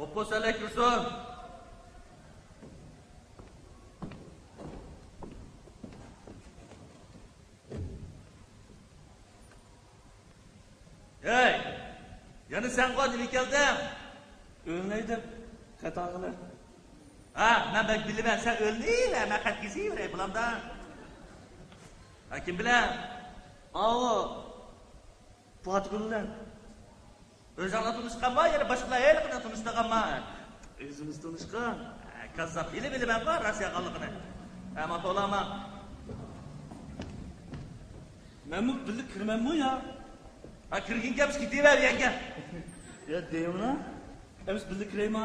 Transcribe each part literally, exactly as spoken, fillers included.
ئوپپو سەلەي كىرسۇن. ھەي، يەنە سەنغۇ، نېمە كەلدىڭ؟ ئۆلمەي دەپ خەت ئالغىلى. ھە، مەن بەك بىلىمەن، سەن ئۆلمەيۋەر، مەن خەت يېزىۋېرەي بۇلامدا. ھە، كىم بىلەن؟ ئاۋۇ، پاتىگۈل بىلەن. ئۆزۈڭلار تونۇشقانما، يەنە باشقىلار ھېلىقى بىلەن تونۇشتۇرغانما؟ ئۆزىمىز تونۇشقان. ھە، كاززاپ، ھېلى بىلىمەنغۇ راست يالغانلىقىنى. ھە، مانا توۋلاما. مەنمۇ بىللە كىرىمەنمۇ يا؟ ھە، كىرگىنكەن بىز كېتىۋەر يەڭگە. يا دەيمىنا، ئەمىسە بىللە كىرەيما؟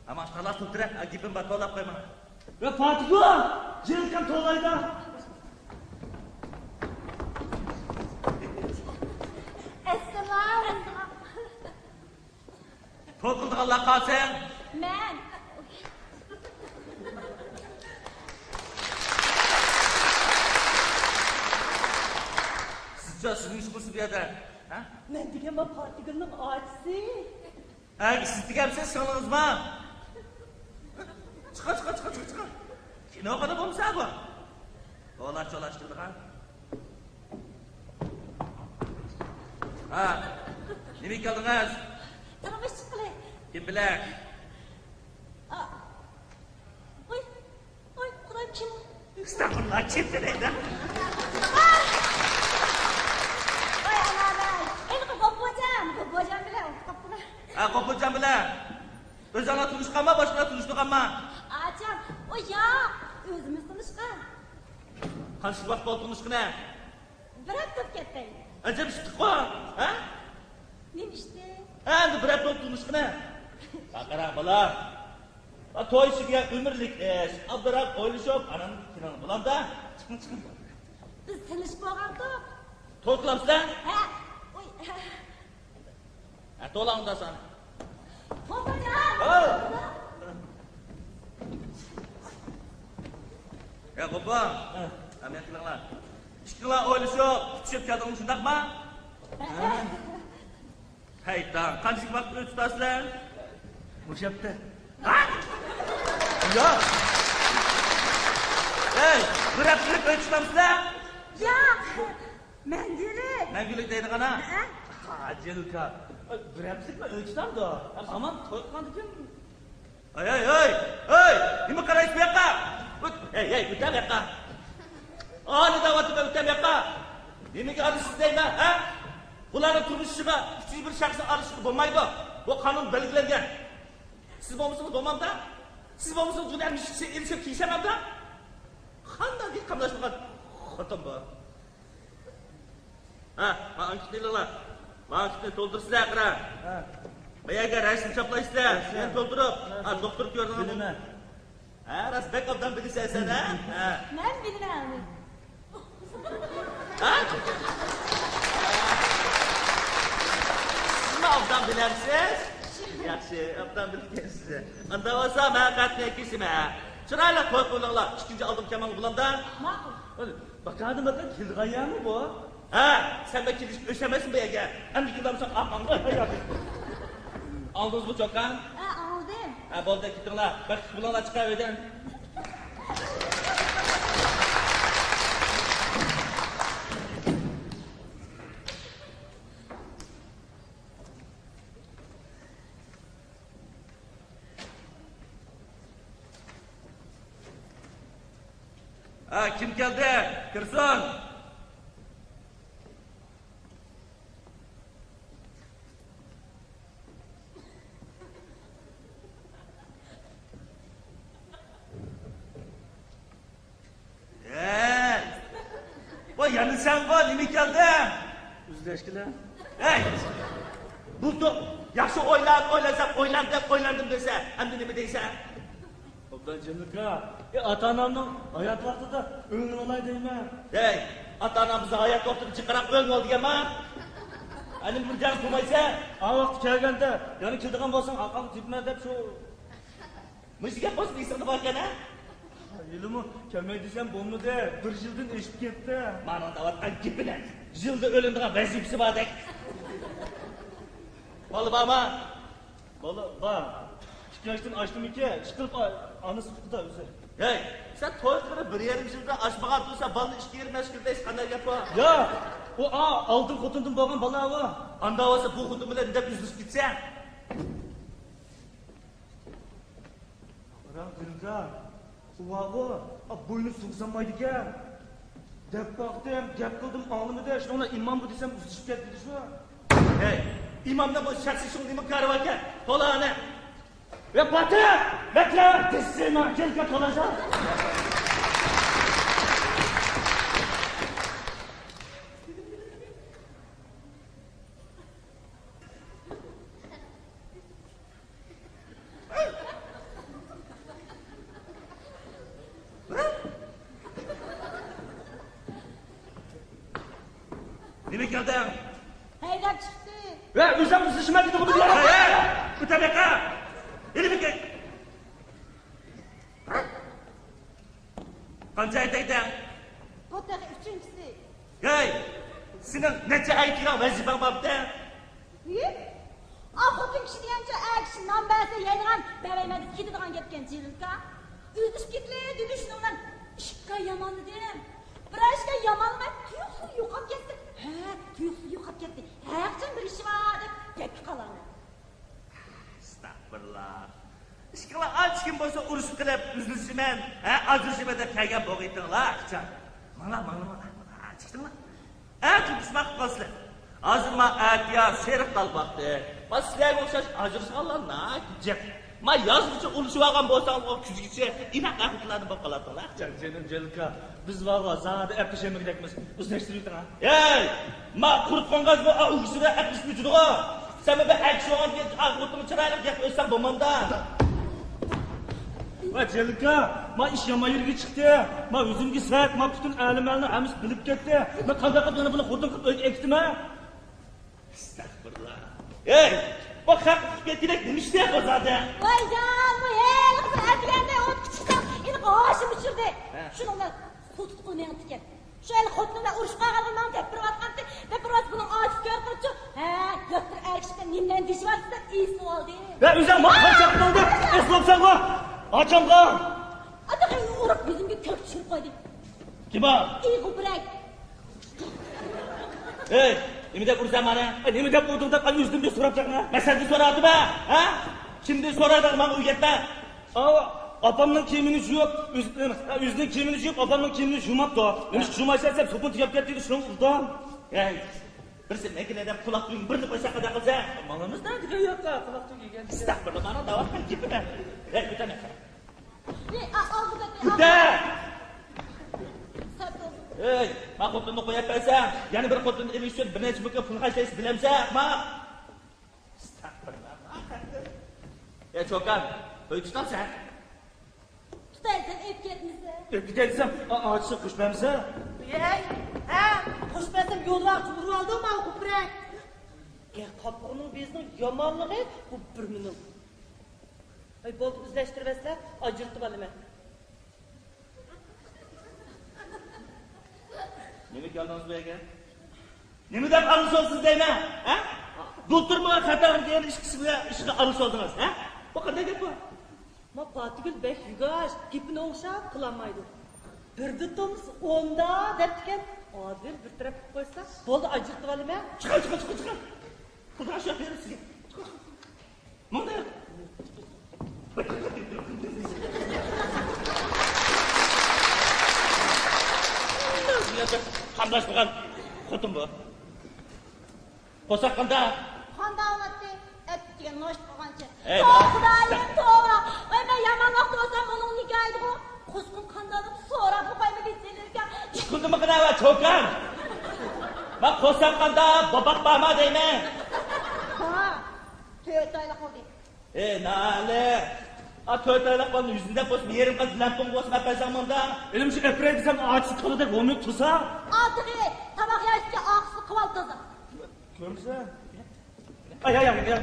ھە، مانا شۇنداقلا تۇرۇپ تۇرە، ھە، گېپىمنى باتالاپ قويما. يا پاتىگۈل! جىلكام توۋلايدا. ئەسسالام. توي قىلىدىغانلار قالسۇن. مەن. سىزچە، سىز نېمە ئىش قىلىسىز بۇ يەردە؟ ھە؟ مەن دېگەن بۇ پاتىگۈلنىڭ ئاچىسى. ھە، سىز دېگەنمىسىز، سىڭلىڭىزمۇ؟ چىقىڭ، چىقىڭ، چىقىڭ، چىقىڭ، چىقىڭ. كىنوخانا بولمىسا بۇ. ئولاش-چولاش قىلىدىغان. ھە، نېمە كەلدىڭىز؟ تۇرمۇش چىققىلى. كىم بىلەن؟ ئا، ۋاي، ۋاي، خۇدايىم، كىم ئۇ؟ ئەستەغپۇرۇللا، كىم دېدى؟ ۋاي، ئانام، ھېلىقى غوپۇجان، غوپۇجان بىلەن ئۇتۇپ قاپتىمەن. ھە، غوپۇجان بىلەن. ئۆزۈڭلار تونۇشقانما، باشقىلار تونۇشتۇرغانما؟ ئاچام، ئۇ ياق، ئۆزىمىز تونۇشقان. قانچىلىك ۋاقىت بولدى تونۇشقىنى؟ بىر ھەپتە بولۇپ كەتتى. ئەجەب ئىشتىكقۇ، ھە؟ نېمە ئىشتىك؟ ھە، ئەمدى بىر ھەپتە بولۇپ تونۇشقىنى. قاراڭ بالا. ھە، توي ئىشىگە ئۆمۈرلۈك ئىش. ئابدۇراپ ئويلىشىپ، ئانام كىنونى بۇلامدا. چىقىڭ، چىقىڭ. بىز تىنچ بولغانتۇق. توي قىلامسىلەر؟ ھە. ئۇي. ھە، تولا ئۇندا سان. غوپۇجان! ھو! يا غوپۇ! ھە. ئەمەت قىلىڭلار. ئىككىڭلار ئويلىشىپ، پۈتۈشۈپ كەلدىڭلار، شۇنداقما؟ ھە. ھەي تاڭ، قانچىلىك ۋاقىت ئۆي تۇتاسىلەر؟ مۇشۇ ھەپتە. ھە؟ ياق. ھەي، بىر ھەپتىلىك ئۆي تۇتامسىلەر؟ ياق. مەڭگۈلۈك. مەڭگۈلۈك دەيدىغان ھە؟ ھە. ھاجىلكا. بىر ھەپتىلىكلا ئۆي تۇتامدۇ؟ ھامان توي قىلغاندىكىن. ھەي، ھەي، ھەي، ھەي! نېمە قارايسىز بۇ ياققا؟ ئۆت، ھەي، ھەي، ئۆتە بۇ ياققا. ئانى دەۋاتىمەن، ئۆتە بۇ ياققا. نېمىگە ئارىلىشىسىز دەيمەن، ھە؟ بۇلارنىڭ تۇرمۇش ئىشىغا ئۈچىنچى بىر شەخسنىڭ ئارىلىشىشقا بولمايدۇ. بۇ قانۇن بەلگىلەنگەن. سىز بولمىسىڭىز بولمامدا؟ سىز بولمىسىڭىز بۇنى ھەممە ئىشقا ئېلىشىپ كېلىشەمەمدا؟ قانداق قاملاشمىغان خوتۇن بۇ؟ ھە، ما ئانكېتنى ئېلىڭلار. ما ئانكېتنى تولدۇرىسىلەر، قارا. ھە. ما يەرگە رەسىم چاپلايسىلەر. ھە. يەنە تولدۇرۇپ. ھە. ھە، دوختۇرنى كۆرۈڭلار. بىلىمەن. ھە، راست بەك ئوبدان بىلىسەن سەن، ھە؟ ھە. مەن بىلىمەن ئۇنى. ھە؟ سىزمۇ ئوبدان بىلەمسىز؟ ياخشى، ئوبدان بىلىپكەنسىز. ئاندا بولسا مەن خەتنى كېسىمەن. چىرايلىق توي قىلىڭلار. ئىككىنچى ئالدىم كەلمەڭلار بۇلامدا. ماقۇل. باكادىن باكا كېلىدىغان يەرمۇ بۇ؟ ھە، سەن بەك كېلىشكە ئۆچ ئەمەسمۇ بۇ يەرگە؟ ئەمدى كېلەمسەن ئاپاڭغا. ئاڭلىدىڭىزمۇ چوكان؟ ھە، ئاڭلىدىم. ھە، بولدى، كېتىڭلار. بەك بولۇڭلار، چىقار ئۆيدىن. ھە، كىم كەلدى؟ كىرسۇن! ھەي! ۋاي، يەنە سەنغۇ، نېمە كەلدىڭ؟ ئۈزلەشكىلە. ھەي! بۇلتۇر ياخشى ئويلان، ئويلانسام ئويلان دەپ ئويلاندىم دېسە، ئەمدى نېمە دەيسەن؟ ئوبدان جېنىكا، ئى، ئاتا-ئانامنىڭ ھايات ۋاقتىدا ئۆگىنىۋالاي دەيمەن. ھەي! ئاتا-ئانام بىزنىڭ ھايات ۋاقتىدا جىقراق ئۆگىنىۋال دېگەنما؟ ئەنە بىر جان قىلمايسەن. ئا ۋاقتى كەلگەندە يەنە كېلىدىغان بولساڭ ئاقاڭغا تېپىمەن دەپ شۇ مۇشۇ گەپ بولسا ئېسىڭدە باركەن، ھە؟ ھېلىمۇ كەلمەي دېسەم بولمىدى، بىر يىلدىن ئېشىپ كەتتى. مانىڭ دەۋاتقان گېپىنى، يىلدا ئۆلىدىغان ۋەزىپىسى باردەك. بالا بارما؟ بالا بار. ياشتىن ئاشتىمىكى؟ ئىشقىلىپ ئانىسى قۇتىدا ئۆزى. ھەي، سەن توي قىلىپ بىر يېرىم يىلدا ئاشمىغان تۇرسا، بالىنى ئىككى يېرىم ياش قىلدى، قانداق گەپ بۇ؟ يا، ئۇ ئا-، ئالدىن خوتۇندىن بولغان بالا ئۇ. ئاندا بولسا بۇ خوتۇن بىلەن دەپ ئۈزۈلۈپ كېتىسەن. قاراڭ، دىلدار، ئۇۋاغۇ، ئا، بوينى سۇغا سالمايدىكەن. دەپ باقتىم، گەپ قىلدىم، ئاڭلىمىدى. شۇنىڭ بىلەن ئىمامغا دېسەم، ئۈزۈشۈپ كەتتى شۇ. ھەي، ئىمامنىڭ بۇ شەخسىي شۇڭ نېمە كارى باركەن؟ تولا ئانا. ۋە پاتىھ! مەكرە! تېسسىما! كېلكە تولاشا! نېمە كەلدىڭ؟ ھەيدەپ چىقتى. ۋە ئۆزۈڭ ئىزدىشىمەن دېدىغۇ بىللە. ھەي، ھەي! ئۆتەمەقە! ئېلىپ كەت! قانچە ئەتەيدىڭ؟ بۇ تېخى ئۈچىنچىسى. ھەي! سېنىڭ نەچچە ئەتىگەڭ ۋەزىپەڭ بارتى؟ ئۇيۇ؟ ئا، خوتۇن كىشى دېگەنچە، ئەر كىشى نان بەرسە يەيدىغان، بەرمەيمەن دېسە كېتىدىغان گەپكەن، جېلىلكا. ئۈزۈلۈپ كېتىلى دېدى شۇنىڭ بىلەن. ئىشقا يامانلىدىم. بىر ئىشقا يامانلىماي، تۇيۇقسىز يوقاپ كەتتى. ھە، تۇيۇقسىز يوقاپ كەتتى. ھەرقاچان بىر ئىشى بار دەپ گەپكە قالامەن. ئەستەغپۇرۇللا. ئىشقىلار ئانچە كىم بولسا ئۇرۇش قىلىپ، ئۈزۈلۈشىمەن، ھە، ئاجرىشىمەن دەپ كەلگەن بولغىيتىڭلار، ئىچان. ماڭلا، ماڭلا، ماڭلا، ماڭلا، چىقتىڭلار. ھە، تۇتۇشماق قىلىسىلەر. ھازىر ما ئەتىيا سېرىق تال باقتى. ما سىلەرگە ئوخشاش ئاجرىشقانلار ناھايىتى جىق. ما يازغىچە ئۇرۇشۇۋالغان بولساڭلار، كۈزگىچە ئىناق ئەخلىتىلەردىن بولۇپ قالاتتىڭلار. جان جېنىم جېلىلكا، بىز بارغۇ، زادى ئەپلىشەلمىگۈدەكمىز. ئۇزىناشتۇرۇۋېتىڭ ھە. ھەي! ما قۇرۇت قوڭغاز بۇ ئا ئۆگزىدە ئەپلىشىپ يۈرىدىغۇ. سەن بىر ئەكشى بولغان كېيىن ئا خوتۇنغا چىرايلىق گەپ ئۆتسەڭ بولمامدا؟ ۋە جېلىلكا، ما ئىش يامان يېرىگە چىقتى. ما ئۆزۈمگە سەت، ما پۈتۈن ئالەمنىڭ ھەممىسى بىلىپ كەتتى. مەن قانداق قىلىپ يەنە بۇنى خوتۇن قىلىپ ئۆيگە ئەكىتىمەن؟ ئەستەغپۇرۇللا. ھەي، بۇ خەق ئۇقۇپ كەتكۈدەك نېمە ئىشتە بۇ زادى؟ ۋايجان، بۇ ھېلىقى بىر ئەتىگەندە ئوتقا چىقسام، ئېنىق ھاشىم ئۇچۇردى. ھە. شۇنىڭ بىلەن سوتۇتقىلى مېڭىپتىكەن. شۇ ھېلى خوتۇنى بىلەن ئۇرۇشقا قالغان ماڭا دەپ بېرىۋاتقانتى. دەپ بېرىۋاتسا بۇنىڭ ئاچىسى كۆرۈپ قېلىپچۇ. ھە، يات بىر ئەر كىشى بىلەن نېمىلەرنى دېيىشىۋاتىسىز دەپ ئېسىنى ئالدى. ھە، ئۆزۈڭ ما قاچاق قىلدى. ئېسىلىپسەنغۇ. ئاچامغا. ئاتىغىنى ئۇرۇپ يۈزۈمگە كۆك چۈشۈرۈپ قويدى. كىم بار؟ ئېغىل بىرەك. ھەي، نېمە دەپ ئۇرساڭ مانا؟ ئە، نېمە دەپ ئۇردۇڭ دەپ ئەنە ئۆزىدىن بىر سوراپ بەقمە. مەن سەندىن سوراۋاتىمەن، ھە؟ كىمدىن سورايدىغان ماڭا ئۆگەتمە. ئاۋۇ، ئاپامنىڭ كىيىمىنى يۇيۇپ، ئۆز-، ئۆزىنىڭ كىيىمىنى يۇيۇپ، ئاپامنىڭ كىيىمىنى يۇماپتۇ. نېمىشقا يۇمايسەن دەپ، سوپۇن تۈگەپ كەتتى دېدى، شۇنىڭغا ئۇردۇم. ھەي، بىرسى مەكىلە دەپ قۇلاق تۈگۈڭ بىرنى قويسا قانداق قىلىسەن؟ ماڭىمىز نەدىكى ياققا قۇلاق تۈگىگەن؟ ئەستەغپۇرۇللا، مانا دەۋاتقان گېپىمەن. ھەي، كۆتەرمە. ئى، ئا-، ئالدى بەتنى، كۆتەر! سەت بولدى. ھەي، ما خوتۇننى قويۇپ بەرسەم، يەنە بىر خوتۇن ئېلىش ئۈچۈن بىر نەچچە مىڭ پۇل خەجلەيسىز بىلەمسەن، ما؟ ئەستەغپۇرۇللا. ئە، چوكان، ئۆي تۇتامسەن؟ تۇتايسەن، ئۆپ كەتمىسە. ئۆپ كېتەي دېسەم، ئا-، ئاچىسى قوشۇپ بەرمىسە؟ ھەي، ھە، قوشۇپ بەرسەم يولۋاقچى ئۇرۇۋالدى ماڭا كۆپرەك. يا، قاپىقىنىڭ بېزىنىڭ يامانلىقى بۇ بىر مېنىڭ. ھەي، بولدى، ئۆزلەشتۈرۈۋەتسىلە، ئاجرىتىۋالىمەن. نېمە كەلدىڭىز بۇ يەرگە؟ نېمە دەپ ئارىلىشىۋاتىسىز دەيمەن، ھە؟ بۇلتۇرمۇ خەتەرلىك يەر ئىشقا، ئىشقا ئارىلىشىۋالدىڭىز، ھە؟ بۇ قانداق گەپ بۇ؟ ما پاتىگۈل بەك يۈگەش، گېپىنى ئوڭشاپ قىلالمايدۇ. بىردە تۇمسا ئوندا دەپتىكەن. ئادىل بىر تەرەپ قىلىپ قويسا، بولدى، ئاجرىتىۋالىمەن. چىقىڭ، چىقىڭ، چىقىڭ، چىقىڭ. قىلدىغان ئىش يوق، بېرىڭ سىزگە. چىقىڭ، چىقىڭ. ماڭا. قاملاشمىغان خوتۇن بۇ. قورساق قانداق؟ قانداق بولاتتى؟ ئەتىگەن ناشتا قىلغانچە. ئەي، توۋا، خۇدايىم، توۋا. ۋاي، مەن يامان ۋاقىتتا بولسام، بۇنىڭ نىكاھىدىغۇ. قوسقۇم قانداق دەپ سوراپمۇ قويمىدى، جېنىم ئۇكام. ئىككىلدىمۇ قىلىۋەر، چوكان. مەن قورساق قانداق، باباق بارما دەيمەن. ھا، تۆت ئايلىق بولدى. ئەي، نالە! ئا، تۆت ئايلىق بالىنى يۈزۈڭدەپ بولسا، يېرىم قاز لەمپۇڭ بولسا، مەن قايساڭ ماندا؟ ئېلىمشۇ ئەپرەي دېسەم، ئاچىسى تۇرىدەك ھومىيىپ تۇرسا. ئاتىغى، تاماق يەيسىكى ئاقىسى قىۋالتىزىڭ. كۆرمىسە؟ ئاي، ئاي، ئاي، ئاي، ئاي.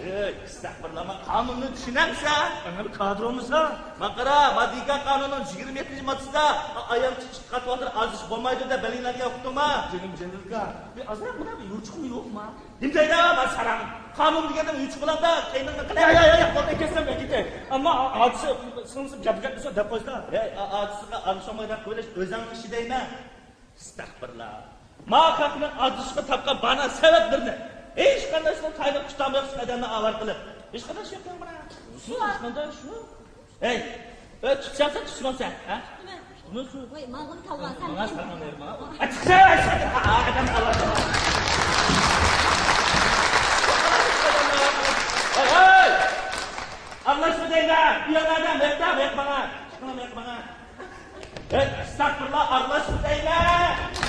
ئەي، ئەستەغپۇرۇللا، ما قانۇننى چۈشىنەمسەن؟ ئەمەل قادىر بولمىسا؟ ما قارا، ما دېگەن قانۇننىڭ يىگىرمە يەتتىنچى ماددىسىدا، ئا-، ئايالچە ئىككى قات ۋاقىت ئاجرىشىپ بولمايدۇ دەپ بەلگىلەنگەن، ئۇقتۇڭما؟ جېنىم جېنىلكا، بىر ئازراق مانا بىر يوچۇقۇم يوقما؟ نېمە دەيدۇ ما ساراڭ؟ قانۇن دېگەندە يوچۇق بولامدا، كەينىڭنى قىلە. يا، يا، يا، يا، بولدى، كەتسەم مەن كېتەي. ئەمما ئا-، ئاجىسى سىڭلىسى گەپ گەپ دېسە دەپ قويسا. ئەي، ئا-، ئاجىسىغا ئالىشالمايدىغان قىلىش ئۆزۈڭنىڭ ئىشى دەيمەن. ئەستەغپۇرۇللا. ما خەقنىڭ ئاجرىشىشقا تاپقان بانا سەۋەبلىرىنى ھېچقانداق شۇنىڭ تايىنىغا تۇتالمايۋاتقان شۇ ئادەمنى ئاۋارە قىلىپ، ھېچقانداق شۇ يوق. شۇ ھېچقانداق شۇ. ھەي، ئۆي تۇتساڭ سەن، تۇتسىمۇ سەن، ھە؟ تۇتىمەن. تۇتىمەن شۇ. ۋاي، ماڭغىنى تاللا سەن. ماڭا سەن ماڭا. ئا، چىقسەن، ئا، ئا، ئادەم ئاۋارە. ھەي، ھەي! ئاڭلاشما دەيمەن. ئۇياق ئادەم، ھەي، ھەي، ماڭا. چىقىڭ، ھەي، ماڭا. ھەي، ئەستەغپۇرۇللا، ئارىلاشما دەيمەن.